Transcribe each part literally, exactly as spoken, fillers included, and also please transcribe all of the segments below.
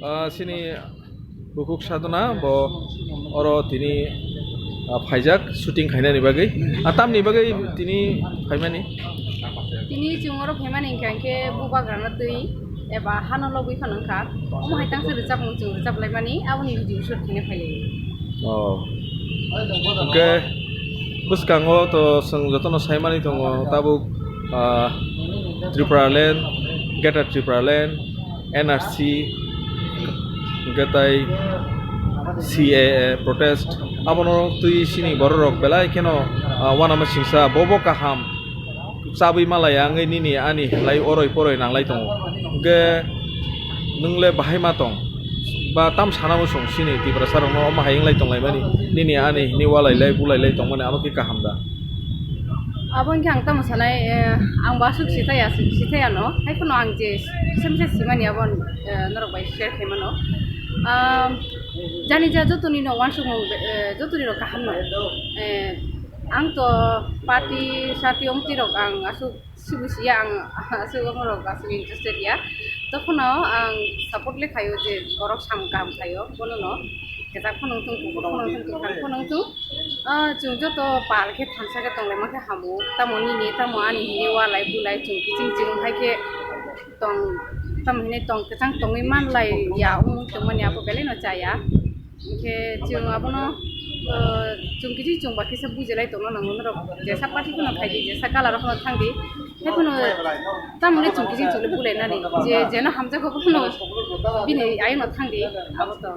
Ah, chini bukhuk Sadhana bo oro tini, ah, phaijak shooting khainani bagwi. Ah, tamni bagwi tini phaimani? Tini chwng oro phaimani hwnkha hwnkhe bubagrano twi eba hano lobwi phano wngkha. Omo hai tangsa rwchapmung chwng rwchaplaimani, aboni video shoot khaina phailaio. Oh. Hwnkhe bwskango to chwng jotono saimani tongo tabuk, ah, Tripuraland, Greater Tripuraland, N R C, hwnkhe tai C A A protest. Abono twi chini bororok belai kheno, ah, uanama singsa, bobo kaham. Chabwi malaya wngwi nini ani hinlai oroi poroi nanglai tongo. Hwnkhe nwng le bahai ma tong? Ba tam sana muchung chini Tiprasa rokno omo hai wnglai tonglaimani, nini ani hini walai lai bulai lai tongmani abo khe kaham da? Abo wngkhe ang tamo sanai, eh, ang bo aswk sithai aswk sithai ano, hai phano ang je kisa misa simani abo, eh, norok bai share khai mano. Ah, jani ja jotoni no uansukmung, eh, jotoni rok kaham no. Eh, ang to party sarti omti rok ang aswk sibu siya ang aswk omorok aswk interested ya. Tokhono ang support le khaio je borok samung kaham khaio, bono no kechak phano wngthung, kuphur phano wngthung, kwthang phano wngthung. Ah, chwng joto pal khe thansa khe tonglaima khe hamo, tamo nini, tamo ani hinwi walai bulai chwng kiching ching hai khe tong, tamo hinwi tong kwchang tongwi manlai ya, wng tongmani abo belai no chaya. Hwnkhe chwng abono, ah, chwng kiching chwng ba kisa bujilai tongna nango norok, jesa party phano khaidi, jesa color phano thangdi, hai phano tamoni chwng kiching chwng le bulai nani, je jeno hamjakgo bono bini ayano thangdi, abo to.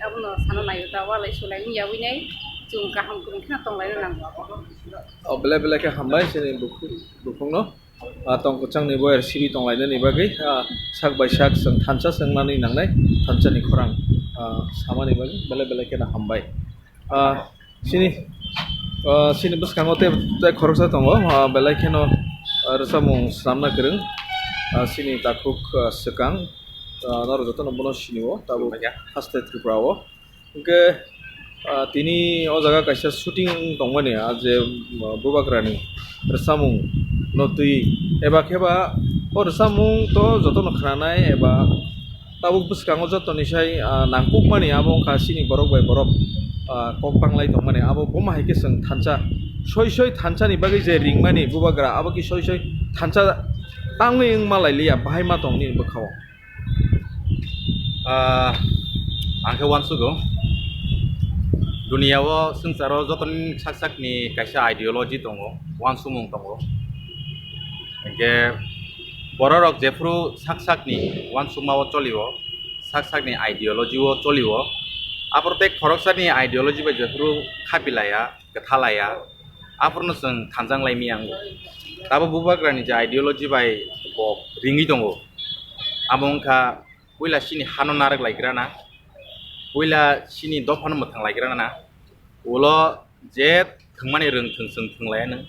Abono sana naio ta, walai sulai wngya winai, chwng kaham kwrwng kheno tonglaina nango. O belai belai khe hambai chini bukhuk, bukhukno. Ah, tong kwchangni boyar sibi tonglainani bagwi, ah, sak bai sak chwng thansa chwngnani nangnai, thansani khorang, ah, samani bagwi belai belai kheno hambai. Ah, chini, ah, chini bwskango tei, tei khoroksa tongo, ah, belai kheno, ah, rwchapmung swnamna kwrwng, ah, chini takhuk, ah, swkang, ah, norok jotono bono sinio, tabuk haste Tripura o. Hwnkhe, ah, tini o jaga kaisa shooting wng tongmani, ah, je, ah, bubagrani rwchapmung no twi eba khe ba o rwchapmung to jotono khnanai eba tabuk bwskango jotoni sai, ah, nangkukmani abo wngkha chini borok bai borok, ah, kok tanglai tongmani abo boma hai khe chwng thansa soi soi thansani bagwi je ringmani bubagra abo khe soi soi thansa tangwi wngma lai liya bahai ma tong nini bwkha o. Ah, ang khe uansugo, duniya o swngcharo jotoni sak sakni kaisa ideology tongo, uansukmung tongo. Hwnkhe bororok jephru sak sakni uansukma o cholio, sak sakni ideology o cholio, aphuru tei khoroksani ideology bai jephru khapilaya, kwthalaya, aphuru no chwng thansa wnglaimaya wngo. Abo bubagrani je ideology bai bo ringwi tongo, amo wngkha puila chini hano narwk laikrana, puila chini dophano mwthang laikrana, ulo je thwngmani rwng thwng chwng thwng laianw,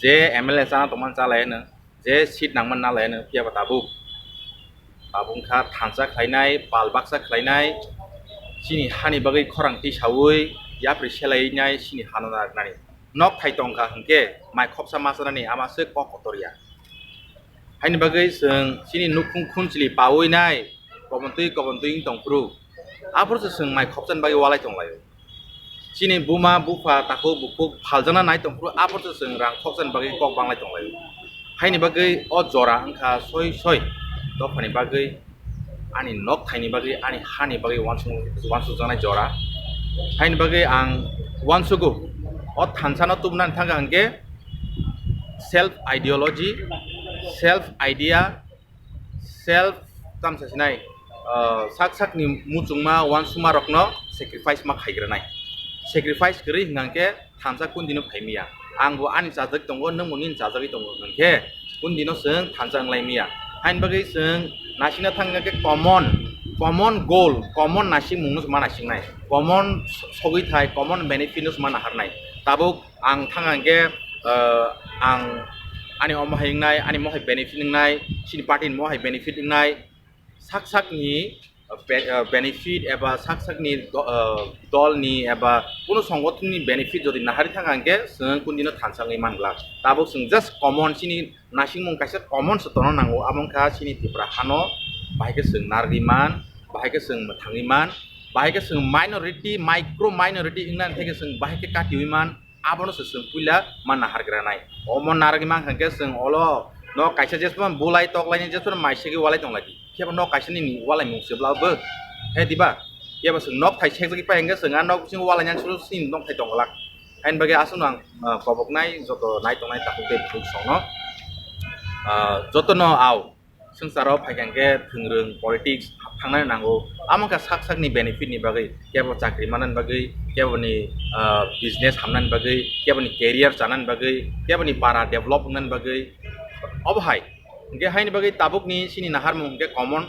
je M L A chana tongmani cha laianw, je seat nangmani na laianw, phiya ba tabuk, tabuk wngkha thansa khlainai, pal baksa khlainai, chini hani bagwi khorang tisaui yapri selainai chini hano narwknani. Nok thai tongkha hwnkhe mai khopsa ma chanani ama se kok kotor ya. Haini bagwi chwng chini nukhung khunchili paui nai, kobontwi kobontwi wng tong phuru. Aphuru se chwng mai khopchani bagwi walai tong laio. Chini buma, bupha, takhuk, bukhuk phaljakna nai tong phuru, aphuru se chwng rang khopchani bagwi kok banglai tong laio. Haini bagwi o jora wngkha soi soi dophani bagwi, ani nok thaini bagwi, ani hani bagwi uansuk-, uansukjaknai jora. Haini bagwi ang uansugo, o thansano tubunani thangkha hwnkhe self ideology, self idea, self tamsa sinai, ah, sak sakni muchungma uansukma rokno sacrifice ma khaigranai. Sacrifice kwrwi hwnkha hwnkhe thansa kundino phaimiya. Ang bo ani chajak tongo, nwng bo nini chajagwi tongo hwnkhe kundino chwng thansa wnglaimiya. Haini bagwi chwng naisingna thangkha khe common, common goal, common naisingmungno ma naisingnai. Common sogwi thai, common benefit no ma naharnai. Tabuk ang thang hwnkhe, ah, ang ani omo hai wngnai, ani mo hai benefit wngnai, chini party ni mo hai benefit wngnai, sak sakni, ah, be-, ah, benefit eba sak sakni do-, ah, dolni eba kuno songothonni benefit jodi naharwi thang hwnkhe chwng kundino thansa wngwi man glak. Tabuk chwng just common chini naisingmung kaisa common se tongna nango, abo wngkha chini Tripura hano bahai khe chwng narwgwi man, bahai khe chwng mwthangwi man, bahai khe chwng minority, micro minority wngna thai khe chwng bahai khe katiwi man, abono se chwng puila ma nahargranai. Omo narwgwi mankha khe chwng olo nok kaisa jesphano bulai toklaini jesphano mai segwi walai tonglaidi. Phiya bo nok kaisa nini walaimung se bla bo. He diba? Phiya bo chwng nok thai sekjagwi pai hwnkhe chwng a nok bisingo walainani suru sini nok thai tongla. Haini bagwi aswkno ang, ah, koboknai joto nai tongnai takhuk tei bukhuk songno, ah, jotono au swngcharo phaikha hwnkhe thwngrwng politics thangnani nango. Amo wngkha sak sakni benefit ni bagwi, kebo chakri mannani bagwi, keboni, ah, business hamnani bagwi, keboni career chanani bagwi, keboni para develop wngnani bagwi. Obo hai. Hwnkhe haini bagwi tabukni chini naharmung hwnkhe common,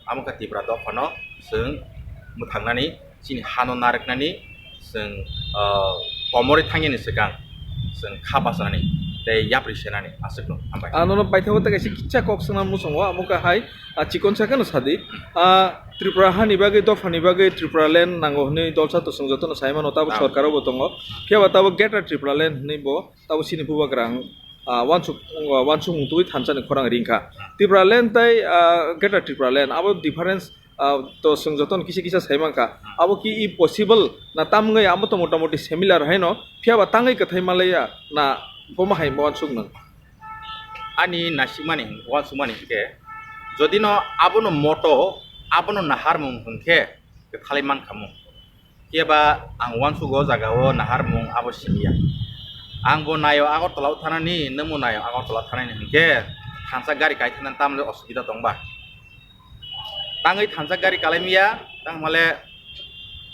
amo wngkha Tipra dophano chwng mwthangnani, chini hano narwknani, chwng, ah, komorwi thangyani swkang chwng kha bachanani tei yapri senani aswkno hambai. Ah, nono paithago tei kaisa kitsa kok swngna muchungo, amo wngkha hai, ah, chikon sakeno sadi. Ah, Tripura hani bagwi, dophani bagwi Tripura land nango hwnwi dolsa to chwng jotono sai mano, tabo Ah. Sorkaro bo tongo. Phiya ba tabo Greater Tripura land hwnwi bo tabo chini bubagra ang, ah, wansuk, ah, wansukmung tubui thansa ni khorang ringkha. Tripura land tei, ah, Greater Tripura land abo difference, ah, to chwng jotono kisa kisa sai mankha. Abo ki i possible na tam wngwi amo to motamoti similar haino, phiya ba tangwi kwthai malaiya na bomo hai wansuk nang? Ani nasikmani, wansukmani hwnkhe, jodi no abono moto, abono naharmung hwnkhe kwthalai mankha mung. Phiya ba ang wansukgo o jaga o naharmung abo simiya. Ang bo nayo Agartala o thanani, nwng bo nayo Agartala thanani hwnkhe thansa gari kai thangna tamle osubida tong ba? Tangwi thansa gari kalai miya, tangmale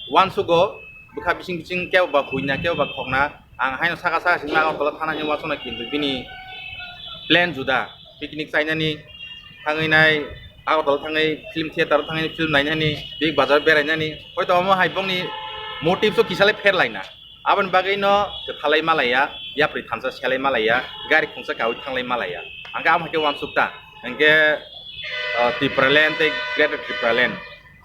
wansukgo bwkha bising bising kebo ba huina, kebo ba khokna. Ang haino saka saka simi Agartala thanani wansukna kintu bini plan juda. Picnic chainani thangwi nai, Agartala thangwi film theater o thangwi film nainani, Big Bazaar berainani, hoito omo hai bongni motives o kisa le pher laina. Aboni bagwi no kwthalai malaiya, yapri thansa selai malaiya, gari khungsa kawi thanglai malaiya. Hwnkhe amo hai khe wansuk ta, hwnkhe, ah, Tipraland tei Greater Tipraland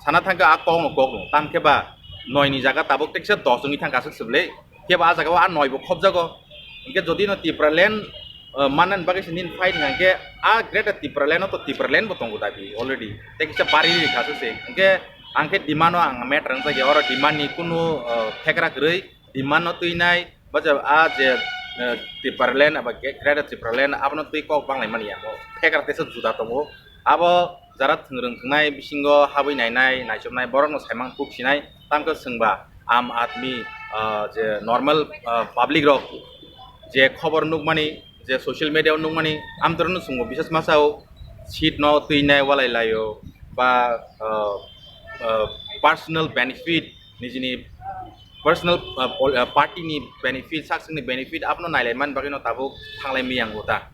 sana thangkhe a kokno kokno, tamo khe ba noi ni jaga tabuk teksa dos wngwi thangkha aswk swbwle. Kebo a jaga o a noi bo khobjago. Hwnkhe jodi no Tipraland, eh, mannani bagwi se nini fight hwnkha hwnkhe a Greater Tipraland o to Tipraland bo tongo dabi already. Tei kisa bari rikha se se. Hwnkhe ang khe demand o ang matter wngjakya, oro demand ni kunu, eh, phekra kwrwi, demand no twi nai, bacha a je, eh, Tipraland aba ge-, Greater Tipraland abono twi kok banglai mani ya. Phekra tesa juda tongo. Abo jara thwngrwng thwngnai bisingo habwi nainai, naichomnai, borokno saimang kuk sinai, tamkhe chwngba Aam Aadmi, ah, je normal, ah, public rok je khobor nukmani, je social media o nukmani, amtorno chwngbo bisas masa o seat no twinai walai laio, ba, ah, ah, personal benefit, nijini personal, ah, pol-, ah, party ni benefit, saksakni benefit, abono nailai man bagwi no tabuk thanglai miyang bo ta.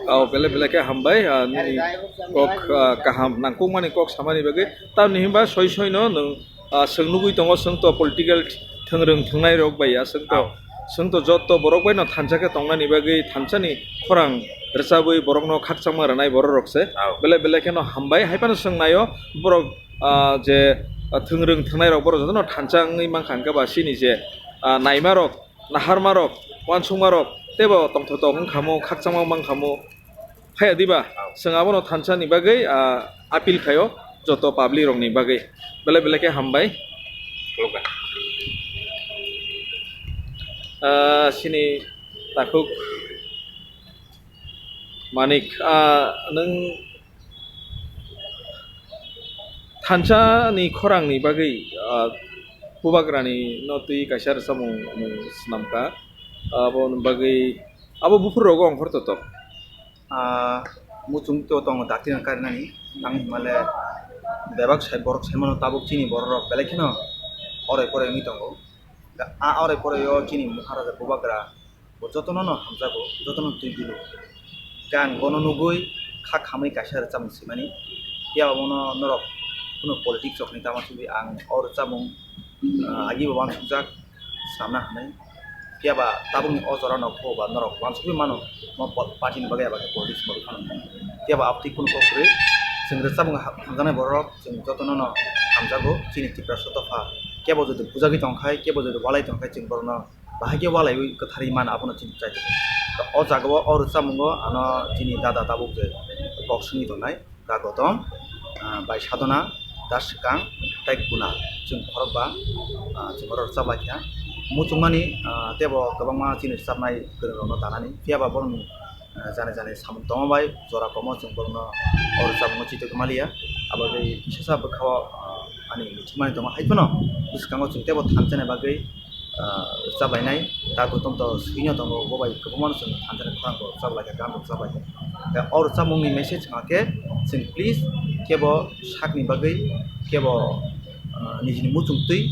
Oh, belai belai khe hambai, ah, nini kok, ah, kaham nangkukmani kok samani bagwi. Tamni hinba soi soi no nwng, ah, chwng nugwi tongo, chwng to political thwngrwng thwngnai rok bai ya, chwng to, Oh. Chwng to jotto borok bai no thansa khe tongnani bagwi thansani khorang rwchabwi borok no khakchangma rwnai borok rok se. Oh. Belai belai khe no hambai, hai phano chwng naio borok, ah, je, ah, thwngrwng thwngnai rok borok jotono thansa wngwi mankha, hwnkhe ba chini je, ah, naima rok, naharma rok, uansukma rok teibo tongthok tok wngkha mu, khakchangma mankha mu. Phaiya diba? Chwng abono thansa ni bagwi, ah, appeal khaio joto public rok ni bagwi. Belai belai khe hambai. Khulumkha. Ah, chini takhuk Manik, ah, nwng thansa ni khorang ni bagwi, ah, bubagra ni no twi kaisa rwchapmung mung swnam kha. Abo ni bagwi abo buphuru rogo ongkhor to to. Ah, muchung to tongo dati rang karinani, tang himale bebak sai borok sai mano tabuk chini borok rok belai kheno orai porai wngwi tongo. A orai porai o chini Maharaja bubagra bo jotono no hamjago, jotono twi bilo. Khe ang bono nugwi kha khamwi kaisa rwchapmung swimani. Phiya omono norok kunu politics rokni tama simi ang o rwchapmung, ah, agi bo uansukjak swnamna hinwi. Phiya ba tabukni o jora no kho ba norok uansukgwi mano, mo po-, party ni bagwi eba khe politics ni bagwi phano. Phiya ba aboni kunu kok kwrwi chwng rwchapmung ha-, hamjaknai borok chwng jotono no hamjago chini Tiprasa dopha. Kebo jodi bujagwi tongkhai, kebo jodi walai tongkhai chwng borokno bahai khe walaiwi kwtharwi man abono chini chai tongo. O jaga o, o rwchapmungo ano chini dada tabuk je kok swngwi tongnai, Da Gotom, ah, bai Sadona, Swkang tei Kunal, chwng khorokba, ah, chwng oro rwchap lai kha. Muchungmani, ah, teibo kwbangma chini rwchapnai kwrwng rokno tanani, phiya ba borokni, ah, jani jani samung tongma bai jora komo chwng borokno o rwchapmungno chitwi maliya. Abo bai kisa sa bwkhao, ah, ani muchungmani tongo, hai phano bwskango chwng teibo thansa ni bagwi ah, rwchap lainai, ta kutung to swino tongo, bo bai kwbangma no chwng thansa ni khorang bo rwchap lai kha, gan rwchap lai kha. Tei o rwchapmung ni message wngkha khe chwng please kebo sakni bagwi kebo, ah, nijini muchung twi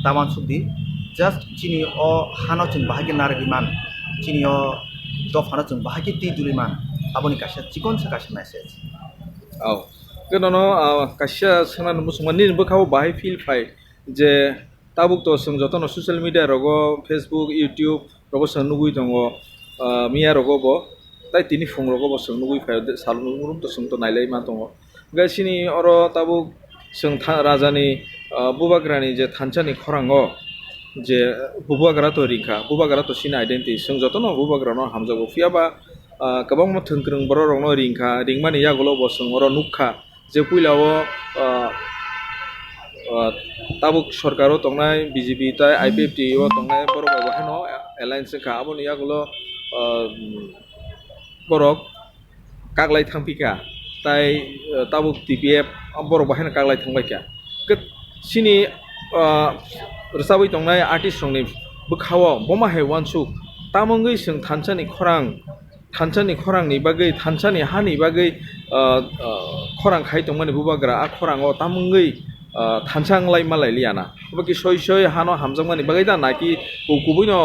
ta uansuk di, just chini o hano chwng bahai khe narwgwi man, chini o dophano chwng bahai khe twi duli man, aboni kaisa chikon sa kaisa message. Oh, khe nono, ah, kaisa swngnani muchungma nini bwkhao bahai feel phai je tabuk to chwng jotono social media rogo, Facebook, YouTube rogo chwng nugwi tongo, ah, miya rogo bo, tai tini phung rogo bo chwng nugwi phaio, de-, sal nung to chwng to nailai ma tongo. Hwnkhe chini oro tabuk chwng tha-, rajani, ah, bubagrani je thansani khorango je bubagra to ringkha, bubagra to chini identity, chwng jotono bubagrano hamjago. Phiya ba, ah, kwbangma thwngkwrwng borok rokno ringkha, ringmani yagulo bo chwng oro nukha. Je puila o, ah, ah, tabuk sorkar o tongnai B J P tai I P F T o tongnai borok bai bo haino alliance wngkha, aboni yagulo, ah, borok kaklai thangpikha, tai, ah, tabuk T P F borok bo haino kaklai thangbaikha. Khe chini, ah, rwchabwi tongnai artist rokni bwkhao bomo hai uansuk, tamo wngwi chwng thansani khorang thansani khorangni bagwi, thansani hani bagwi, ah, ah, khorang khai tongmani bubagra, a khorango tamungwi, ah, thansa wnglai malai liya na. Obo khe soi soi hano hamjakmani bagwi da, naki ku-, kubuino